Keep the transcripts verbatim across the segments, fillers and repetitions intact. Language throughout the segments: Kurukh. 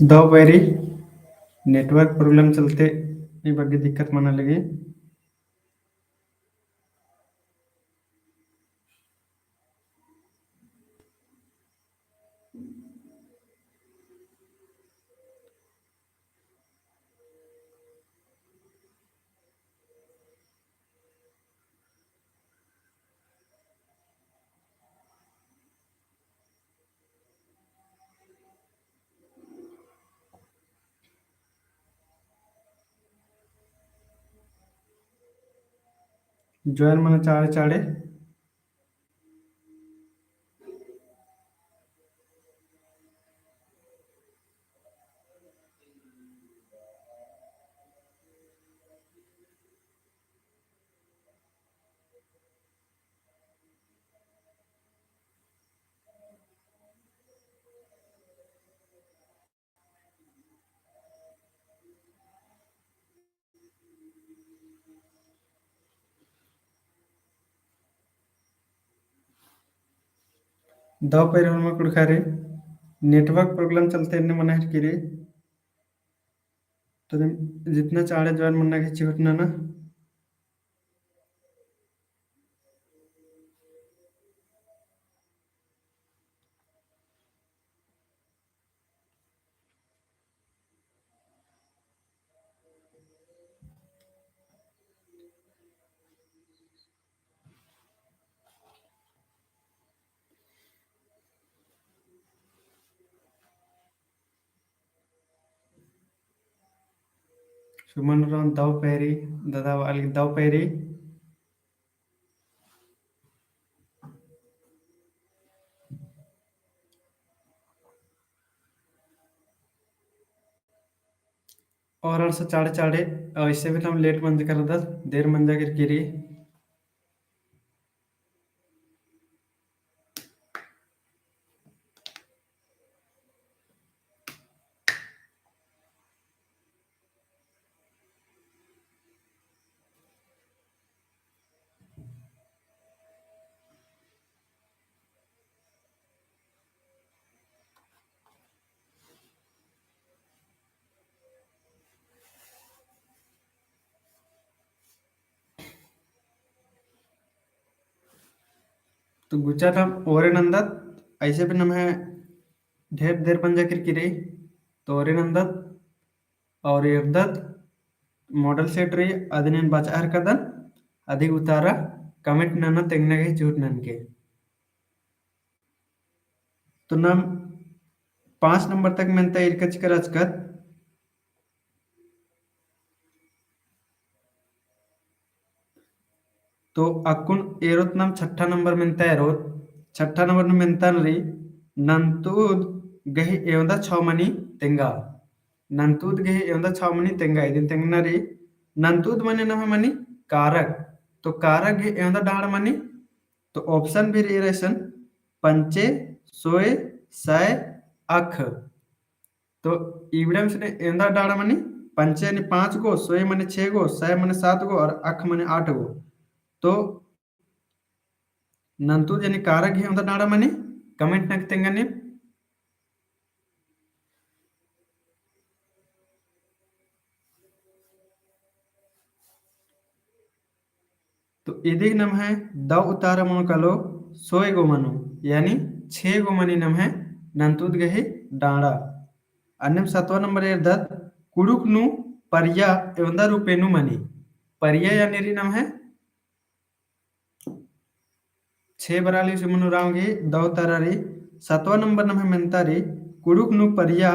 दव पैरी network problem चलते ई बग्गे दिक्कत मना लगी। Join मना चाड़े चाड़े। दव पैरी होरमा कुँड़ुख़ रे, network problem चलते एन्ने मना हेलरकी रे। तो जितना चाड़े join मन्ना गे चिहुट नना। सुमन उराँव दव पैरी, दादा वाली दव पैरी। और अंड़सा चाड़े चाड़े, अ, इससे भी हम late मंजा करदत, देर मंजा केरकी री। तो गुचा नाम ओरे नन्दत, ऐसे भी नम्है ढेर देर मंजा केरकी रई, तो ओरे नन्दत और एरदत model set रई, अदिन एन बचा हरकदन, अदिक उतारा comment नना तेंगना गे चिहुट ननके। तो नाम पाँच नंबर तक मेन्ता ईरका चिकर अचकत। तो अक्कुन एरोत नाम छठा नंबर मेन्ता एरोत, छठा नंबर नू मेन्ता नू रई, नन्तुद गही एवंदा छौ मनी तेंगा। नन्तुद गही एवंदा छौ मनी तेंगा, इदिन तेंगना रई। नन्तुद मने नम्है मनी कारक। तो कारक गही एवंदा डाँड़ मनी, तो option भी रई रई असन, पंचे, सोय, सय, अख। तो इबड़े में से एवंदा डाँड़ मनी, पंचे यानी पाँच गो, सोय मने छे गो, सय मने सात गो और अख मने आठ गो। तो नन्तुद यानी कारक गही एवंदा डाँड़ मनी, comment नना तेंगनी। तो इदिक नम्है दव उतारा मनो कालो सोय गो मनो, यानी छे गो मनी नम्है नन्तुद गही डाँड़ा। अन्नेम सतवा नंबर एरदत, कुँड़ुख़ नू परिया एवंदा रूपे नू मनी। परिया यानी रई नम्है छे बराली सुमन उराँव गही दव उतारा रई, सतवा नंबर नम्है मेन्ता रई, कुँड़ुख़ नू परिया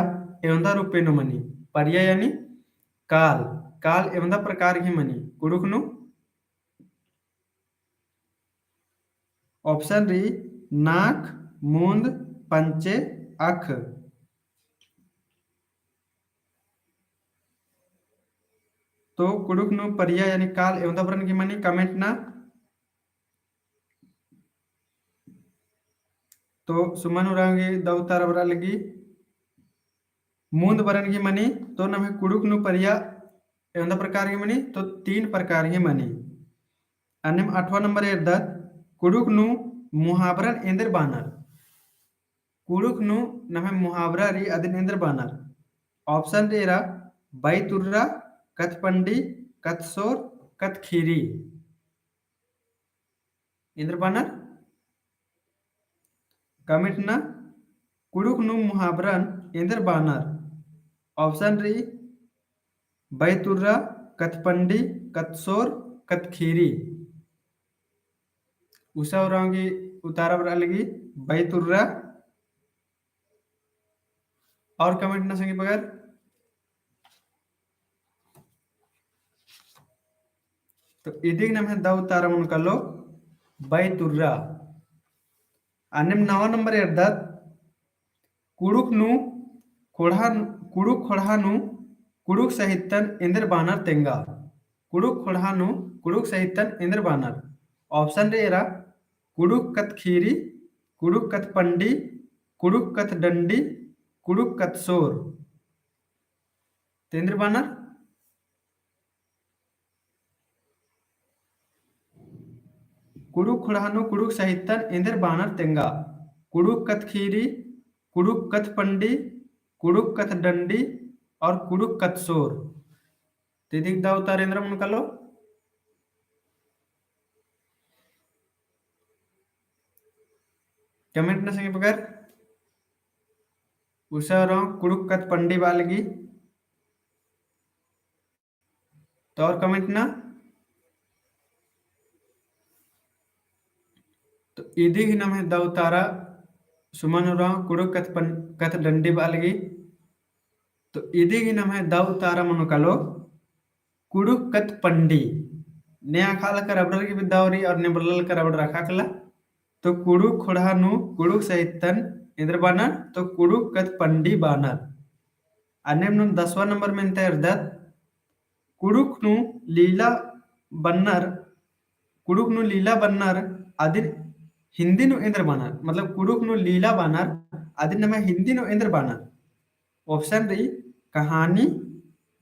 एवंदा रूपे नू मनी। परिया यानी काल, काल एवंदा प्रकार गही मनी, कुँड़ुख़ नू। Option रई नाख़, मुन्द, पंचे, अख। तो कुँड़ुख़ नू परिया यानी काल एवंदा बरन गही मनी comment नना। तो सुमन उराँव गही दव उतारा बरआ लगी। मुन्द बरन गही मनी, तो नम्है कुँड़ुख़ नू परिया एवंदा प्रकार गही मनी, तो तीन प्रकार गही मनी। अन्नेम अठवा नंबर एरदत, कुँड़ुख़ नू मुहाबरन एन्देर बानर। कुँड़ुख़ नू नम्है मुहाबरा रई अदिन एन्देर बानर। Option रई एरा, बैतुर्रा, कथपंडी, कथसोर, कथखीरी। एन्देर बानर? Comment नना, कुँड़ुख़ नू मुहाबरन एन्देर बानर? Option रई, बैतुर्रा, कथपंडी, कथसोर, कथखीरी। उसा उराँव गही उतारा बरआ लगी बैतुर्रा। और comment नना संगी बगर। तो इदिग नम्है दौ उतारा मनो कालो बैतुर्रा। अन्नेम नवा नंबर एरदत, कुँड़ुख़ नू ख़ोंड़हा, कुँड़ुख़ ख़ोंड़हा नू कुँड़ुख़ सहितन एन्देर बानर तेंगा। कुँड़ुख़ ख़ोंड़हा नू कुँड़ुख़ सहितन एन्देर बानर? Option रई एरा, कुँड़ुख़ कथखीरी, कुँड़ुख़ कथपंडी, कुँड़ुख़ कथडंडी, कुँड़ुख़ कथसोर। तो एन्देर बानर? कुँड़ुख़ ख़ोंड़हा नू कुँड़ुख़ सहितन एन्देर बानर तेंगा। कुँड़ुख़ कथखीरी, कुँड़ुख़ कथपंडी, कुँड़ुख़ कथडंडी और कुँड़ुख़ कथसोर। तो इदिग दौ उतारा एन्देर मनो कालो? Comment नना संगी बगर। उसा उराँव कुँड़ुख़ कथपंडी बआ लगी। तो और comment नना। तो इदिग नम्है दौ उतारा सुमन उराँव कुँड़ुख़ कथपं-, कथडंडी बआ लगी। तो इदिग नम्है दौ उतारा मनो कालो कुँड़ुख़ कथपंडी। ने अख़ालकर अबड़र गे भी दौ रई और ने बल्ललकर अबड़र अख़ाकला। तो कुँड़ुख़ ख़ोंड़हा नू कुँड़ुख़ सहितन एन्देर बानर? तो कुँड़ुख़ कथपंडी बानर। अन्नेम नू दसवाँ नंबर मेन्ता एरदत, कुँड़ुख़ नू लीला बन्नर, कुँड़ुख़ नू लीला बन्नर अदिन हिन्दी नू एन्देर बानर? मतलब कुँड़ुख़ नू लीला बानर अदिन नम्है हिन्दी नू एन्देर बानर? Option रई कहानी,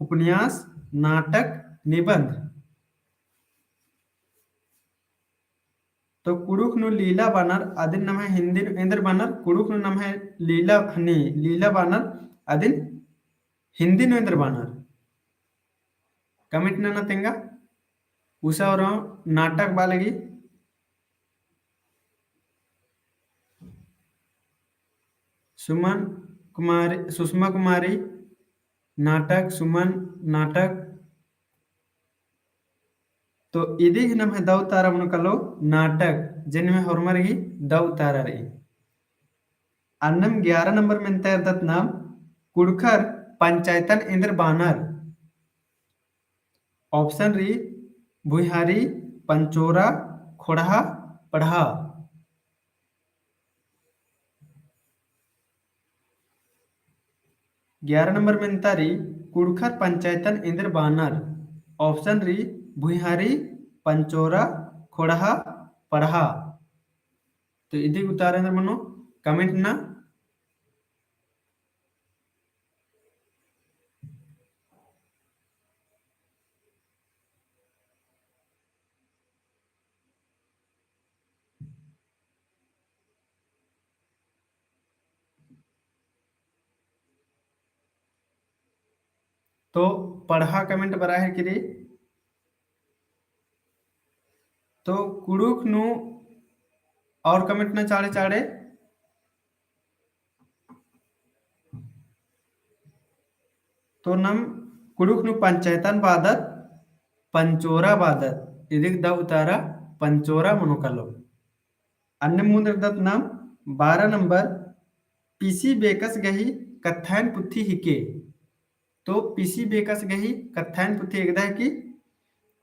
उपन्यास, नाटक, निबंध। तो कुँड़ुख़ नू लीला बानर अदिन नम्है हिन्दी नू एन्देर बानर? कुँड़ुख़ नू नम्है लीला, हनी, लीला बानर अदिन हिन्दी नू एन्देर बानर? Comment नना तेंगा। उसा उराँव नाटक बआ लगी। सुमन कुमारी, सुषमा कुमारी, नाटक, सुमन, नाटक। तो इदिग नम्है दौ उतारा मनो कालो नाटक, जे निम्है होरमर गही दौ उतारा रई। अन्नेम ग्यारह नंबर मेन्ता एरदत नाम कुँड़ुख़र पंचायतन एन्देर बानर? Option रई भुइँहारी, पंचोरा, ख़ोंड़हा, पड़हा। ग्यारह नंबर मेन्ता रई कुँड़ुख़र पंचायतन एन्देर बानर? Option रई भुइँहारी, पंचोरा, ख़ोंड़हा, पड़हा। तो इदिग उतारा एन्देर मनो, comment नना। तो पड़हा comment बरआ हेलरकी रई। तो कुँड़ुख़ नू और comment नना चाड़े चाड़े। तो नाम कुँड़ुख़ नू पंचायतन बअदत, पंचोरा बअदत। इदिक दव उतारा पंचोरा मनो कालो। अन्ने मुन्द एरदत नाम बारह नंबर, पीसी बेकस गही कत्थायन पुथी हिके। तो पीसी बेकस गही कत्थायन पुथी एकदा हिकी।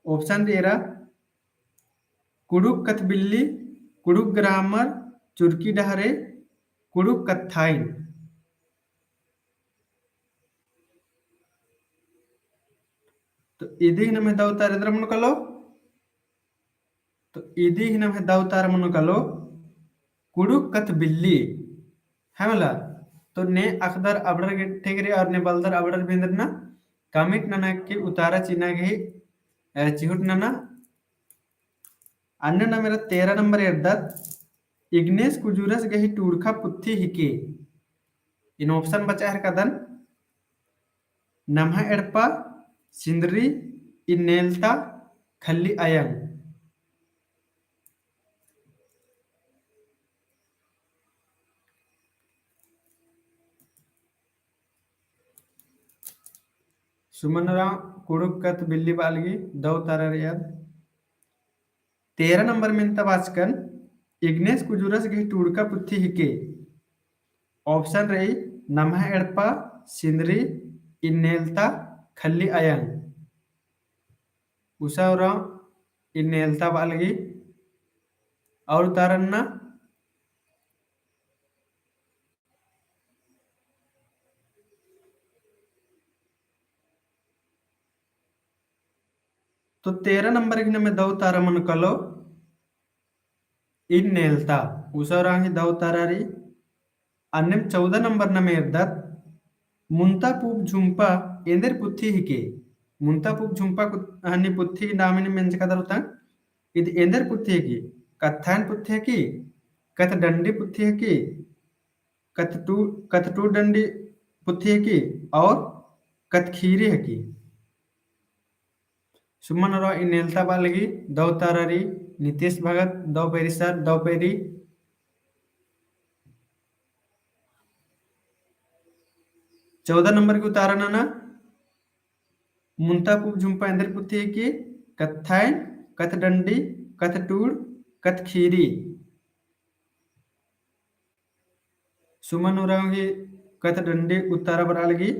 Option एरा, कुँड़ुख़ कथबिल्ली, कुँड़ुख़ grammar, चुरकी डहरे, कुँड़ुख़ कत्थायन। तो इदी ही नम्है दव उतारा एन्दरा मनो कालो। तो इदी ही नम्है दव उतारा मनो कालो, कुँड़ुख़ कथबिल्ली, है मला। तो ने अख़दर अबड़र गे ठीक रई और ने बलदर अबड़र भी एन्दर ना, comment नना की उतारा चिअना गही, अ, चिहुट नना। अन्ने नाम एरा तेरह नंबर एरदत, इग्नेस कुजूरस गही टूड़ख़ा पुथी हिके। इन्ना option बचा हेलरकदन। नम्है एड़पा, सिंदरी, इन्नेलता, खल्ली अयंग। सुमन उराँव कुँड़ुख़ कत्थ बिल्ली बआ लगी, दौ उतारा रई। तेरह नंबर मेन्ता बाचकन, इग्नेस कुजूरस गही टूड़का पुथी हिके। Option रई, नम्है एड़पा, सिंदरी, इन्नेलता, खल्ली अयंग। उषा उराँव इन्नेलता बआ लगी। और उतारा नना। तो तेरह नंबर गही नम्है दौ उतारा मनो कालो इन्नेलता, उषा उराँव गही दौ उतारा रई। अन्नेम चौदह नंबर नम्है एरदत, मुन्ता पूँप झुम्पा एन्देर पुथी हिके। मुन्ता पूँप झुम्पा कुत-, हनी पुथी नाम एन मेंजका दरुतंग, इद एन्देर पुथी हिके, कत्थायन पुथी हिके, कत्थडंडी पुथी हिके, कत्थटू-, कत्थटूड़डंडी पुथी हिके, और कत्थखीरी हिके। सुमन उराँव इन्नेलता बआ लगी, दौ उतारा रई, नितेश भगत, दौ पैरी सर, दौ पैरी। चौदह नंबर गही उतारा नना, मुन्ता पूँप झुम्पा एन्देर पुथी हिके, कत्थायन, कत्थडंडी, कत्थटूड़, कत्थखीरी। सुमन उराँव गही कत्थडंडी उतारा बरआ लगी।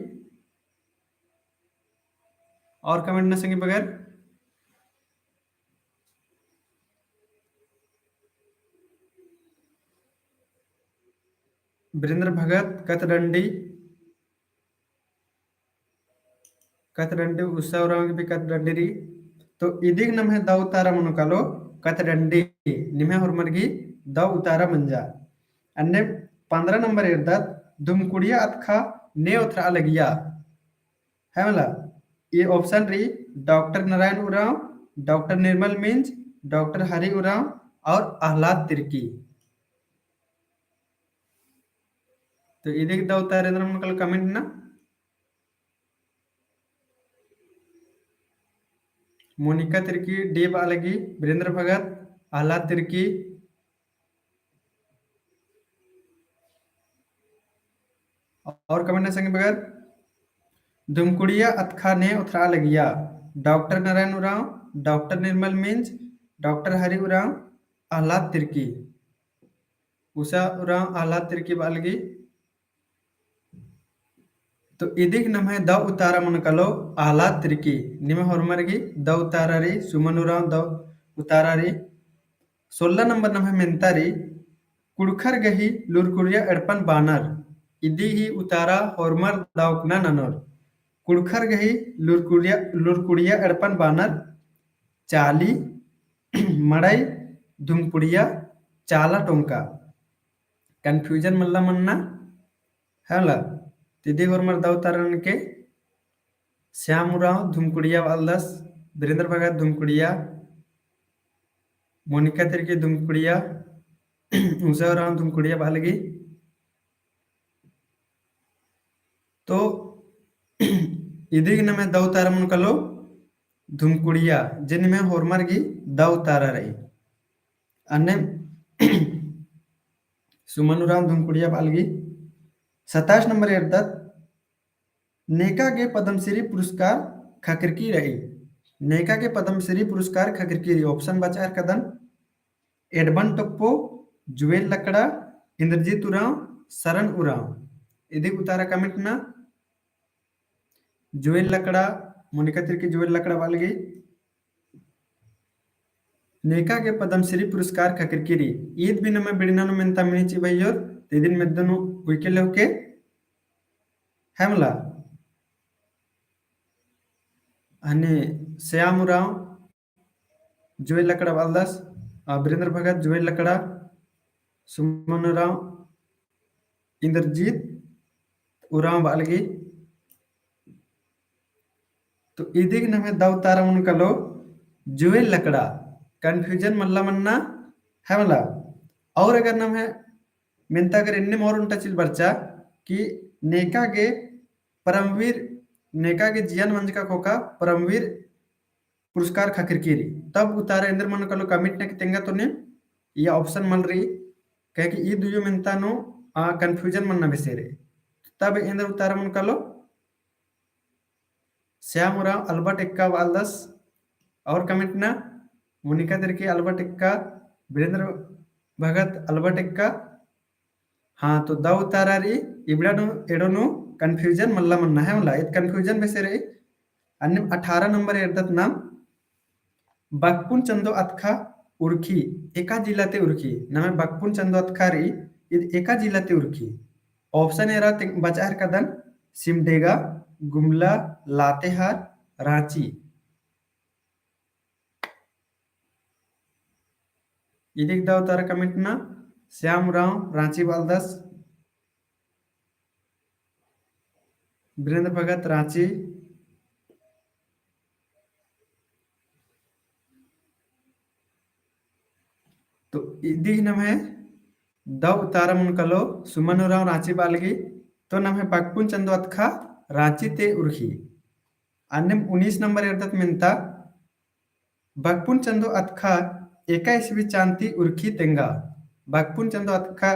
और comment नना संगी बगर। वीरेंद्र भगत कत्थडंडी, कत्थडंडी, उषा उराँव गही भी कत्थडंडी रई। तो इदिग नम्है दौ उतारा मनो कालो कत्थडंडी, निम्है होरमर गही दौ उतारा मंजा। अन्ने पन्द्रह नंबर एरदत, धुमकुड़िया अतखा ने ओथरआ लगिया। है मला, ये option रई, डॉक्टर नारायण उराँव, डॉक्टर निर्मल मिंज, डॉक्टर हरि उराँव और आह्लाद तिर्की। तो इदिग दौ उतारा एन्दरा मनो कालो comment नना। मोनिका तिर्की D बआ लगी, वीरेंद्र भगत, आह्लाद तिर्की। और comment नना संगी बगर, धुमकुड़िया अतखा ने ओथरआ लगिया, डॉक्टर नारायण उराँव, डॉक्टर निर्मल मिंज, डॉक्टर हरि उराँव, आह्लाद तिर्की। उषा उराँव आह्लाद तिर्की बआ लगी। तो इदिग नम्है दौ उतारा मनो कालो आह्लाद तिर्की, निम्है होरमर गही दौ उतारा रई, सुमन उराँव दौ उतारा रई। सोलह नंबर नम्है मेन्ता रई, कुँड़ुख़र गही लूरकुड़िया एड़पन बानर, इदी ही उतारा होरमर दौकना ननोर। कुँड़ुख़र गही लूरकुड़िया, लूरकुड़िया एड़पन बानर, चाली, मड़ई, धुमकुड़िया, चाला टोंका। Confusion मल्ला मन्ना, है मला? तो इदी होरमर दौ उतारा ननके, श्याम उराँव धुमकुड़िया बआलदस, वीरेंद्र भगत धुमकुड़िया, मोनिका तिर्की धुमकुड़िया, उषा उराँव धुमकुड़िया बआ लगी। तो इदिग नम्है दौ उतारा मनो कालो धुमकुड़िया, जे निम्है होरमर गही दौ उतारा रई। अन्ने सुमन उराँव धुमकुड़िया बआ लगी। सत्ताईस नंबर एरदत, नेका गे पद्मश्री पुरस्कार ख़क्खरकी रई। नेका गे पद्मश्री पुरस्कार ख़क्खरकी रई। Option बचआ केरदन, एडमंड टोप्पो, जुएल लकड़ा, इंद्रजीत उराँव, सरन उराँव। इदी उतारा comment नना। जुएल लकड़ा, मोनिका तिर्की जुएल लकड़ा बआ लगी। नेका गे पद्मश्री पुरस्कार ख़क्खरकी रई। ईद भी नम्है बिड़ना नू मेन्ता मिनी ची भइयोर, तो इदिन मेद्दन उइके लेवके, है मला? हनी श्याम उराँव जुएल लकड़ा बआलदस, आ, वीरेंद्र भगत जुएल लकड़ा, सुमन उराँव, इंद्रजीत उराँव बआ लगी। तो इदिग नम्है दौ उतारा मनो कालो जुएल लकड़ा, confusion मल्ला मन्ना, है मला? और अगर नम्है मेन्ता अगर एन्नेम और ओन्टा चिल बरचा कि नेका गे परमवीर नेका गे जियन मंजका ख़ोख़ा परमवीर पुरस्कार ख़क्खरकी रई। तब उतारा एन्देर मनो कालो comment नना की तेंगा तो नीम इय्या option मल रई, काहे कि ई दुयो मेन्ता नू, आ, confusion मन्ना बेसे रई। तब एन्देर उतारा मनो कालो श्याम उराँव अल्बर्ट एक्का बआलदस। और comment नना, मोनिका तिर्की अल्बर्ट एक्का, वीरेंद्र भगत अल्बर्ट एक्का। हाँ, तो दव उतारा रई, इबड़ा नू, एड़ो नू confusion मल्ला मन्ना है मला। ईद confusion बेसे रई। अन्नेम अठारह नंबर एरदत नाम, बकपुन चंदो अतखा उरखी, एका जिला ती उरखी। नम्है बकपुन चंदो अतखा रई, ईद एका जिला ती उरखी। Option एरा ते बचआ हेलरकदन, सिमडेगा, गुमला, लातेहार, राँची। इदिक दव उतारा comment नना, श्याम उराँव राँची बआलदस, वीरेंद्र भगत राँची। तो इदिक नम्है दव उतारा मनो कालो सुमन उराँव राँची बआलगी, तो नम्है बकपुन चंदो अतखा राँची ती उरखी। अन्नेम उन्नीस नंबर एरदत मेन्ता, बकपुन चंदो अतखा एका ईस्वी चान ती उरखी तेंगा। बकपुन चंदो अतखा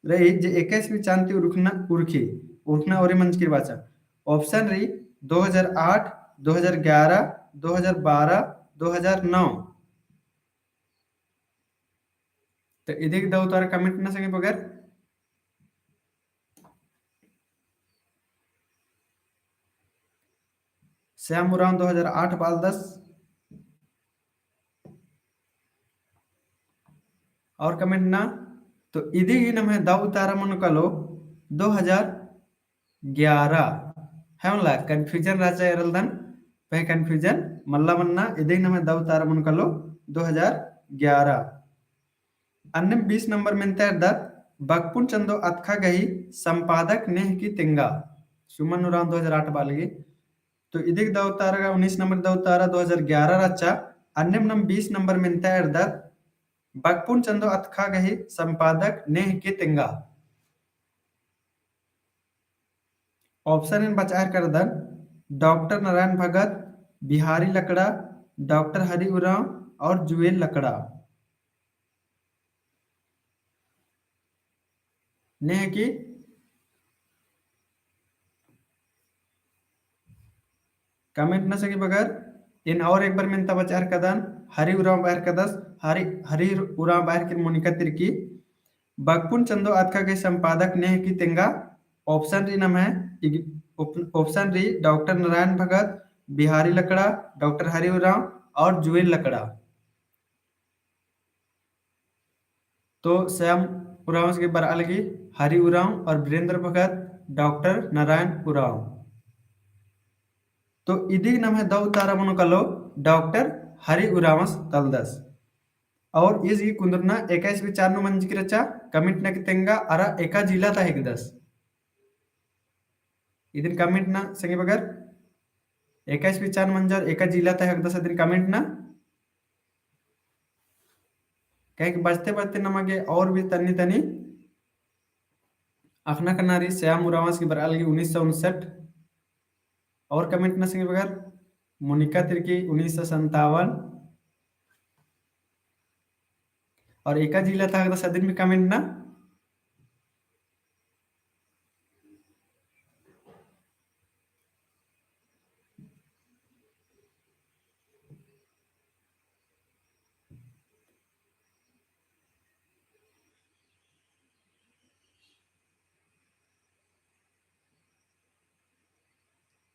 रई जे एका ईस्वी चान ती उरखना, उरखी, उरखना ओरे मंजकी रई बाचा। Option रई दो हज़ार आठ, दो हज़ार ग्यारह, दो हज़ार बारह, दो हज़ार नौ। तो इदिक दव उतारा comment नना संगी बगर। श्याम उराँव दो हज़ार आठ बआलदस। और comment नना, तो इदिक नम्है दव उतारा मनो कालो दो हज़ार ग्यारह। है मला, confusion रहचा एरलदन, पहें confusion मल्ला मन्ना। इदिक नम्है दव उतारा मनो कालो दो हज़ार ग्यारह। अन्नेम बीस नंबर मेन्ता एरदत, बकपुन चंदो अतखा गही संपादक नेहकी तेंगा। सुमन उराँव दो हज़ार आठ बआलगी। तो इदिक दव उतारा, उन्नीस नंबर दव उतारा दो हज़ार ग्यारह रहचा। अन्नेम नाम बीस नंबर मेन्ता एरदत, बकपुन चंदो अतखा गही संपादक नेहकी तेंगा। Option एन बचआ हेलरकदन, डॉक्टर नारायण भगत, बिहारी लकड़ा, डॉक्टर हरि उराँव और जुएल लकड़ा। नेहकी comment नना संगी बगर। एन और एक बार मेन्ता बचआ हेलरकदन, हरि उराँव बआ हेलरकदस, हरि, हरि उराँव बआ हेलरकी मोनिका तिर्की। बकपुन चंदो अतखा गही संपादक नेहकी तेंगा। Option रई नम्है, इग-, op-, option रई डॉक्टर नारायण भगत, बिहारी लकड़ा, डॉक्टर हरि उराँव और जुएल लकड़ा। तो श्याम उराँवस गही बरआ लगी हरि उराँव और वीरेंद्र भगत, डॉक्टर नारायण उराँव। तो इदिक नम्है दव उतारा मनो कालो डॉक्टर हरि उराँवस तलदस। और ईस गही कुन्दुरना एका ईस्वी चान नू मंजकी रहचा, comment नना की तेंगा अरा एका जिला ता हिकदस। इदिन comment नना संगी बगर, एका ईस्वी चान मंजा और एका जिला ता हिकदस इदिन comment नना। काहे कि बचते बचते नमा गे और भी तनी तनी अख़ना कना रई। श्याम उराँवस गही बरआ लगी उन्नीस सौ उनसठ। और comment नना संगी बगर, मोनिका तिर्की उन्नीस सौ संतावन। और एका जिला ता हिकदस इदिन भी comment नना।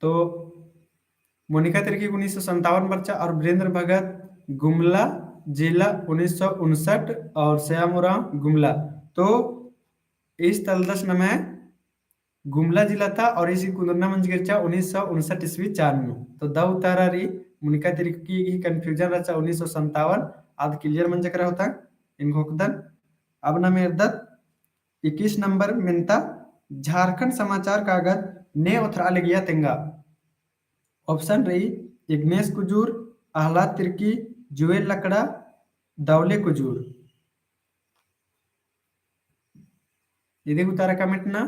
तो मोनिका तिर्की उन्नीस सौ संतावन बरचा और वीरेंद्र भगत गुमला जिला उन्नीस सौ उनसठ और श्याम उराँव गुमला। तो ईस तलदस नम्है गुमला जिला ता और ईस गही कुन्दुरना मंजकी रहचा उन्नीस सौ उनसठ ईस्वी चान नू। तो दव उतारा रई, मोनिका तिर्की गही confusion रहचा उन्नीस सौ संतावन, आद clear मंजका रई होता, एन घोखदन। अब नाम एरदत इक्कीस नंबर मेन्ता झारखंड समाचार कागद ने ओथरआ लगिया तेंगा। Option रई इग्नेस कुजूर, अहलाद तिर्की, जुएल लकड़ा, दौले कुजूर। इदिक उतारा comment नना।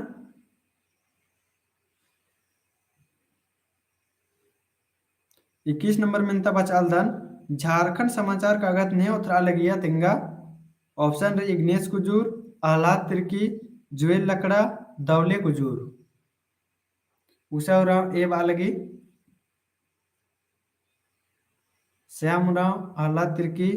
इक्कीस नंबर मेन्ता बचआलदन, झारखंड समाचार कागद ने ओथरआ लगिया तेंगा। Option रई इग्नेस कुजूर, अहलाद तिर्की, जुएल लकड़ा, दौले कुजूर। उषा उराँव A बआ लगी, श्याम उराँव, अहलाद तिर्की,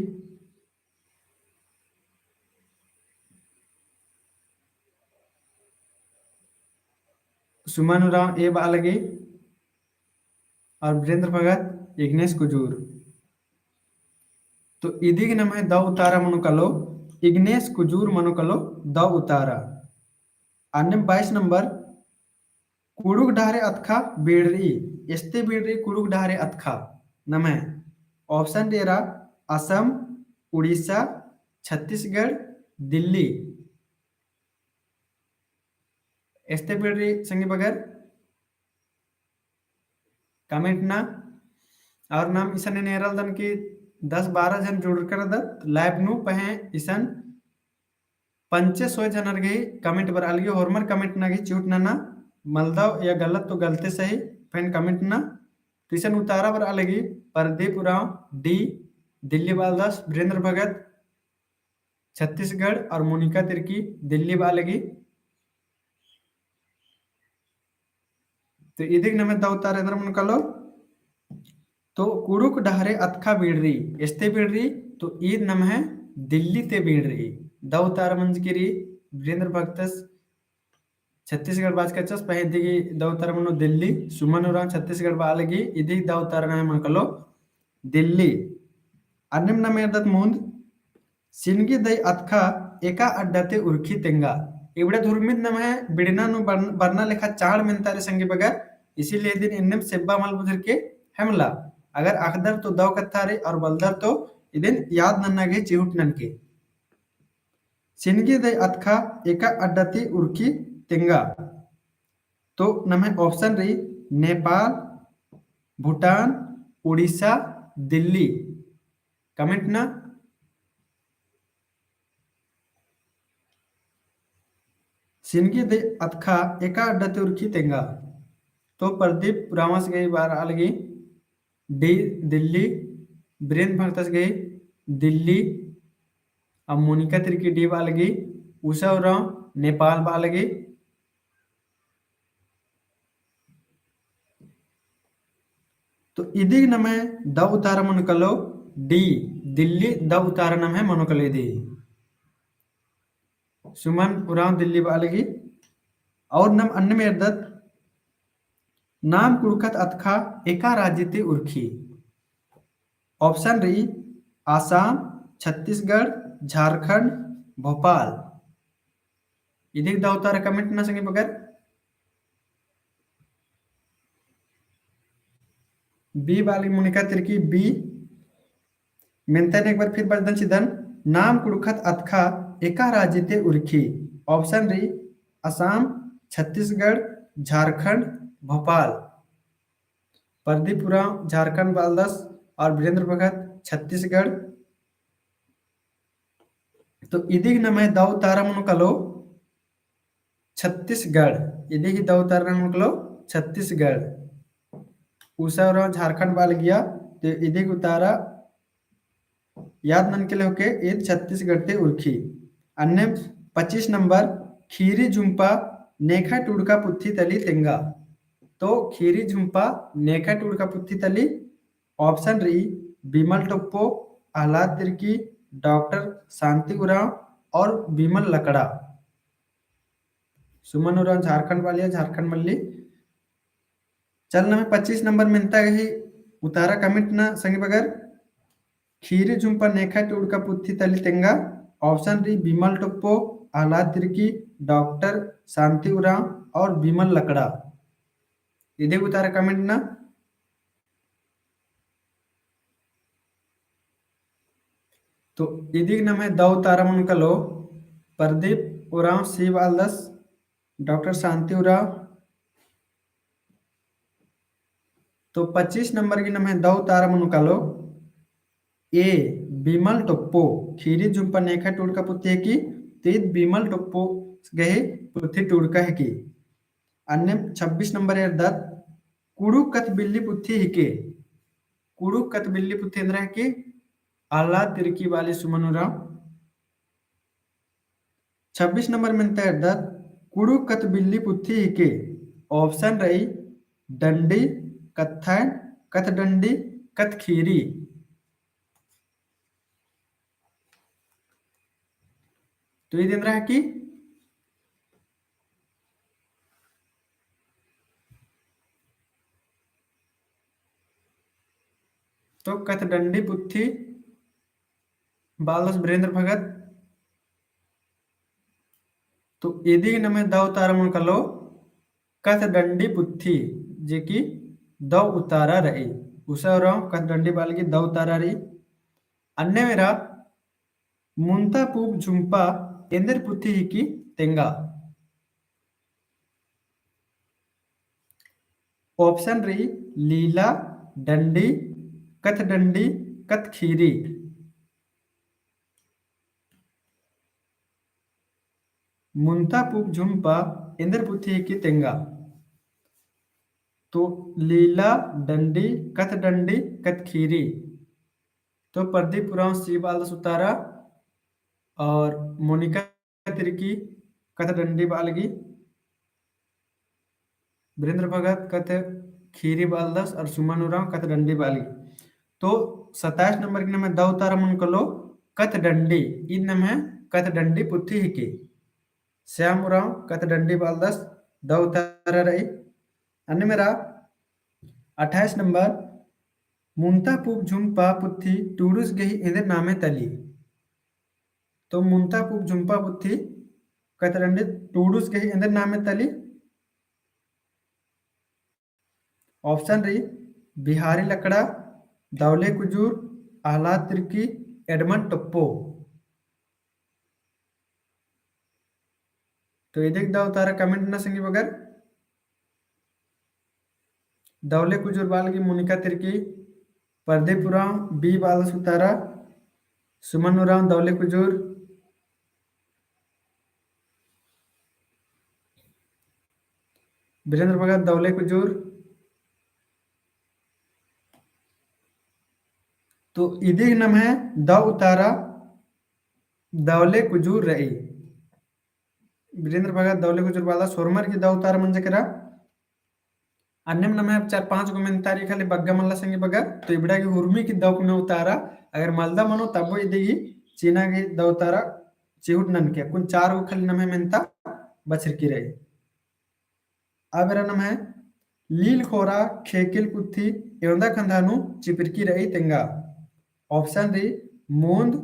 सुमन उराँव A बआ लगी, और वीरेंद्र भगत इग्नेस कुजूर। तो इदिग नम्है दौ उतारा मनो कालो, इग्नेस कुजूर मनो कालो दौ उतारा। अन्नेम बाईस नंबर, कुँड़ुख़ डहरे अतख़ा बीड़रई, एस्ते बीड़रई कुँड़ुख़ डहरे अतख़ा। नम्है option रई एरा, असम, उड़ीसा, छत्तीसगढ़, दिल्ली। एस्ते बीड़रई संगी बगर comment ना। और नाम इसन एन एरालदन कि दस बारह जन जुड़रकर रअदत live नू, पहें इसन पंचे सोय जनर गही comment बरआ लगी, होरमर comment ना गही चिहुट नना, मलदव या गलत तो गलते सही, पहें comment ना। तो इसन उतारा बरआ लगी, प्रदीप उराँव D, दिल्ली बआलदस, वीरेंद्र भगत, छत्तीसगढ़, और मोनिका तिर्की, दिल्ली बआ लगी। तो इदिग नम्है दौ उतारा एन्दर मनो कालो, तो कुँड़ुख़ डहरे अतख़ा बीड़रई, एस्ते बीड़रई, तो ईद नम्है दिल्ली ती बीड़रई। दौ उतारा मंजकी रई, वीरेंद्र भगतस छत्तीसगढ़ बाचका चिच्चस, पहें इदिग दौ उतारा मनो दिल्ली, सुमन उराँव छत्तीसगढ़ बआ लगी, इदिग दौ उतारा नम्है मनो कालो दिल्ली। अन्नेम नाम एरदत मुन्द, सिनगी दई अतख़ा एका अड्डा ती उरखी तेंगा। इबड़ा धुर्मिद नम्है बिड़ना नू बरन-, बरना लेखा चाड़ मेन्ता रई संगी बगर, इसीलिए इदिन एन्नेम सेब्बा मल बुझरके हेमला। अगर अख़दर तो दौ कत्था रई और बलदर तो इदिन याद नन्ना गही चिहुट ननके। सिनगी दई अतख़ा एका अड्डा ती उरखी तेंगा। तो नम्है option रई नेपाल, भूटान, उड़ीसा, दिल्ली। Comment ना। सिनगी दई अतख़ा एका अड्डा ती उरखी तेंगा। तो प्रदीप उराँवस गही बरआ लगी D दिल्ली, वीरेंद्र भगतस गही दिल्ली, अब मोनिका तिर्की D बआ लगी, उषा उराँव नेपाल बआ लगी। तो इदिग नम्है दौ उतारा मनो कालो D, दिल्ली दौ उतारा नम्है मनो कालो इदी। सुमन उराँव दिल्ली बआ लगी। और नाम अन्नेम एरदत, नाम कुँड़ुख़त अतख़ा एका राजी ती उरखी। Option रई आसाम, छत्तीसगढ़, झारखंड, भोपाल। इदिग दौ उतारा comment ना संगी बगर। B बआ लगी मोनिका तिर्की B। मेन्ता एन एक बार फिर बचदन चिदन, नाम कुँड़ुख़त अतख़ा एका राजी ती उरखी। Option रई आसाम, छत्तीसगढ़, झारखंड, भोपाल। प्रदीप उराँव झारखंड बआलदस और वीरेंद्र भगत छत्तीसगढ़। तो इदिग नम्है दौ उतारा मनो कालो छत्तीसगढ़, इदिग ही दौ उतारा मनो कालो छत्तीसगढ़। उषा उराँव झारखंड बआ लगिया, तो इदिग उतारा याद ननके ले होके ईद छत्तीसगढ़ ती उरखी। अन्नेम पच्चीस नंबर, खीरी झुम्पा नेखय टूड़का पुथी तली तेंगा। तो खीरी झुम्पा नेखय टूड़का पुथी तली option रई बिमल टोप्पो, अहलाद तिर्की, डॉक्टर शांति उराँव और बिमल लकड़ा। सुमन उराँव झारखंड बआलिया, झारखंड मल्ली। चल नम्है पच्चीस नंबर मेन्ता गही उतारा comment ना संगी बगर। खीरी झुम्पा नेखय टूड़का पुथी तली तेंगा। Option रई बिमल टोप्पो, अहलाद तिर्की, डॉक्टर शांति उराँव और बिमल लकड़ा। इदिग उतारा comment ना। तो इदिग नम्है दौ उतारा मनो कालो प्रदीप उराँव C बआलदस, डॉक्टर शांति उराँव। तो पच्चीस नंबर गही नम्है दौ उतारा मनो कालो A, बिमल टोप्पो, खीरी झुम्पा नेखय टूड़का पुथी हिकी, तो ईद बिमल टोप्पो गही पुथी टूड़का हिकी। अन्नेम छब्बीस नंबर एरदत, कुँड़ुख़ कत्थ बिल्ली पुथी हिके। कुँड़ुख़ कत्थ बिल्ली पुथी एन्दरा हिकी? आह्लाद तिर्की बाली सुमन उराँव। छब्बीस नंबर मेन्ता एरदत, कुँड़ुख़ कत्थ बिल्ली पुथी हिके? Option रई डंडी, कत्थैन, कत्थडंडी, कत्थखीरी। तो ईद एन्दरा हिकी? तो कत्थडंडी पुथी बालदस वीरेंद्र भगत। तो इदी नम्है दौ उतारा मनो कालो कत्थडंडी पुथी, जे कि दौ उतारा रई। उसा उराँव कत्थडंडी बालगी दौ उतारा रई। अन्नेम एरा मुन्ता पूँप झुम्पा एन्देर पुथी हिकी तेंगा? Option रई लीला, डंडी, कत्थडंडी, कत्थखीरी। मुन्ता पूँप झुम्पा एन्देर पुथी हिकी तेंगा? तो लीला, डंडी, कत्थडंडी, कत्थखीरी। तो प्रदीप उराँव सी बालदस उतारा और मोनिका तिर्की कत्थडंडी बालगी, वीरेंद्र भगत कत्थखीरी बालदस और सुमन उराँव कत्थडंडी बालगी। तो सत्ताईस नंबर की नम्है दौ उतारा मनो कालो कत्थडंडी, ईद नम्है कत्थडंडी पुथी हिकी। श्याम उराँव कत्थडंडी बालदस दौ उतारा रई। अन्नेम एरा अट्ठाईस नंबर, मुन्ता पूँप झुम्पा पुथी टूड़ुस गही एन्देर नामे तली। तो मुन्ता पूँप झुम्पा पुथी कत्थडंडी टूड़ुस गही एन्देर नामे तली? Option रई बिहारी लकड़ा, दौले कुजूर, आह्लाद तिर्की, एडमंड टोप्पो। तो इदिक दौ उतारा comment नना संगी बगर। दौले कुजूर बालगी मोनिका तिर्की, प्रदीप उराँव बी बालदस उतारा, सुमन उराँव दौले कुजूर, वीरेंद्र भगत दौले कुजूर। तो इदी नम्है दौ उतारा दौले कुजूर रई। वीरेंद्र भगत दौले कुजूर बालदस, होरमर गही दौ उतारा मंजा केरा। अन्नेम नम्है चार पाँच गो मेन्ता रई, खाली बग्गे मल्ला संगी बगर। तो इबड़ा गही हुरमी गही दौ कुना उतारा अगर मलदा मनो तबो इदी गही चिना गही दौ उतारा चिहुट ननके। अक्कुन चार गो खाली नम्है मेन्ता बछरकी रई। अब एरा नम्है लील खोरा खेकेल पुथी एवंदा खंधा नू चिपरकी रई तेंगा? Option रई मुन्द,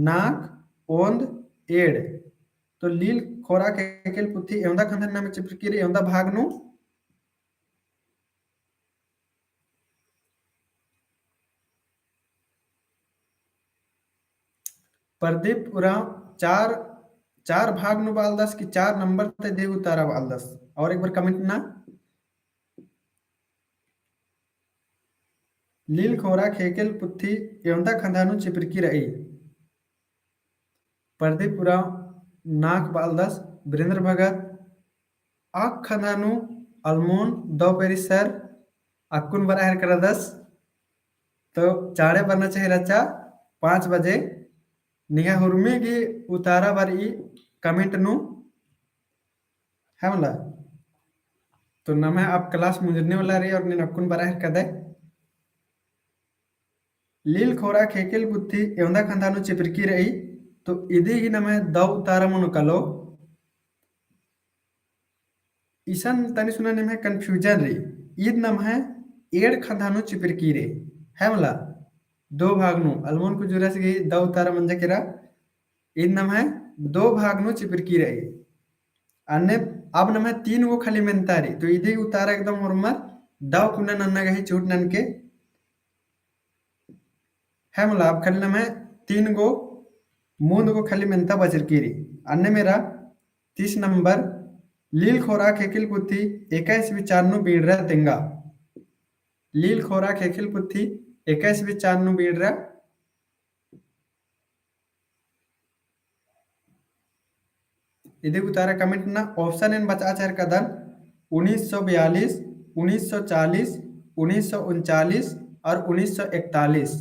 नाक, ओन्द, एंड़। तो लील खोरा खेकेल पुथी एवंदा खंधा नू चिपरकी रई, एवंदा भाग नू। प्रदीप उराँव चार, चार भाग नू बालदस कि चार नंबर ती इदी उतारा बालदस? और एक बार comment नना। लील खोरा खेकेल पुथी एवंदा खंधा नू चिपरकी रई। प्रदीप उराँव नाक बालदस, वीरेंद्र भगत आक खंधा नू अलमोन दौ पेरी सर अक्कुन बरआ हेलरकदस। तो चाड़े बरना चाही रहचा पाँच बजे। निंग्है हुरमी गही उतारा बरई comment नू। है मला? तो नम्है अब class मुंजरने वाला रई और नीन अक्कुन बरआ हेलरकदय। लील खोरा खेकेल पुथी एवंदा खंधा नू चिपरकी रई, तो इदी गही नम्है दौ उतारा मनो कालो। इसन तनी सुना निम्है confusion रई, ईद नम्है एंड़ खंधा नू चिपरकी रई, है मला? दो भाग नू, अलमोन कुजूरस गही दौ उतारा मंजा केरा, ईद नम्है दो भाग नू चिपरकी रई। अन्ने अब नम्है तीन गो खाली मेन्ता रई, तो इदी उतारा एकदम होरमर दौ कुना नन्ना गही चिहुट ननके। है मला, अब खाली नम्है तीन गो, मुन्द गो खाली मेन्ता बचरकी रई। अन्नेम एरा तीस नंबर, लील खोरा खेकेल पुथी एका ईस्वी चान नू बीड़रा तेंगा। लील खोरा खेकेल पुथी एका ईस्वी चान नू बीड़रा। इदी उतारा comment नना। Option एन बचआ चहरकदन, उन्नीस सौ बयालीस, उन्नीस सौ चालीस, उन्नीस सौ उनचालीस, और उन्नीस सौ इकतालीस।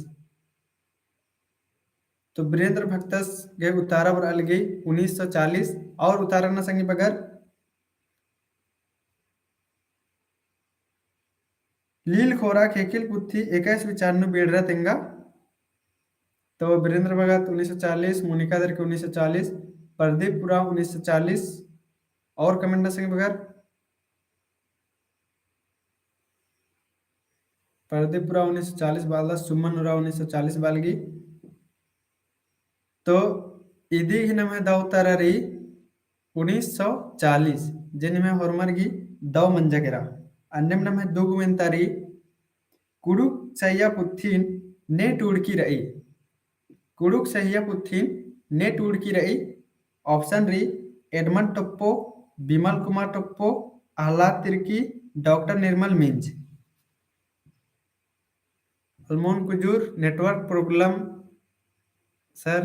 तो वीरेंद्र भगतस गे उतारा बरआ लगी उन्नीस सौ चालीस। और उतारा ना संगी बगर लील खोरा ख़ेख़ेल पुथी एकाईस विचार नू बेड़रा तेंगा। तो वीरेंद्र भगत उन्नीस सौ चालीस, मोनिका तिर्की उन्नीस सौ चालीस, प्रदीप उराँव उन्नीस सौ चालीस। और comment ना संगी बगर प्रदीप उराँव उन्नीस सौ चालीस बआलदस, सुमन उराँव उन्नीस सौ चालीस बआ लगी। तो इदी ही नम्है दौ उतारा रई उन्नीस सौ चालीस, जे निम्है होरमर गही दौ मंजा केरा। अन्नेम नम्है दुगो मेन्ता रई, कुँड़ुख़ सहिया पुथिन ने टूड़की रई। कुँड़ुख़ सहिया पुथिन ने टूड़की रई। Option रई एडमंड टोप्पो, बिमल कुमार टोप्पो, अहलाद तिर्की, डॉक्टर निर्मल मिंज। अलमोन कुजूर, network problem sir।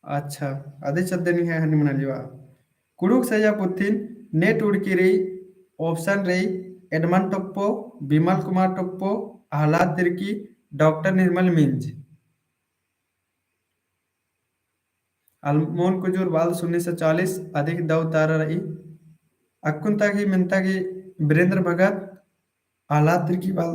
अच्छा, अदि चद्दनी है हनी मना लिवा। कुँड़ुख़ सहिया पुथिन ने टूड़की रई, option रई एडमंड टोप्पो, बिमल कुमार टोप्पो, अहलाद तिर्की, डॉक्टर निर्मल मिंज। अलमोन कुजूर बआलदस उन्नीस सौ चालीस, अदिक दौ उतारा रई। अक्कुन ता गही मेन्ता गही वीरेंद्र भगत, अहलाद तिर्की बआ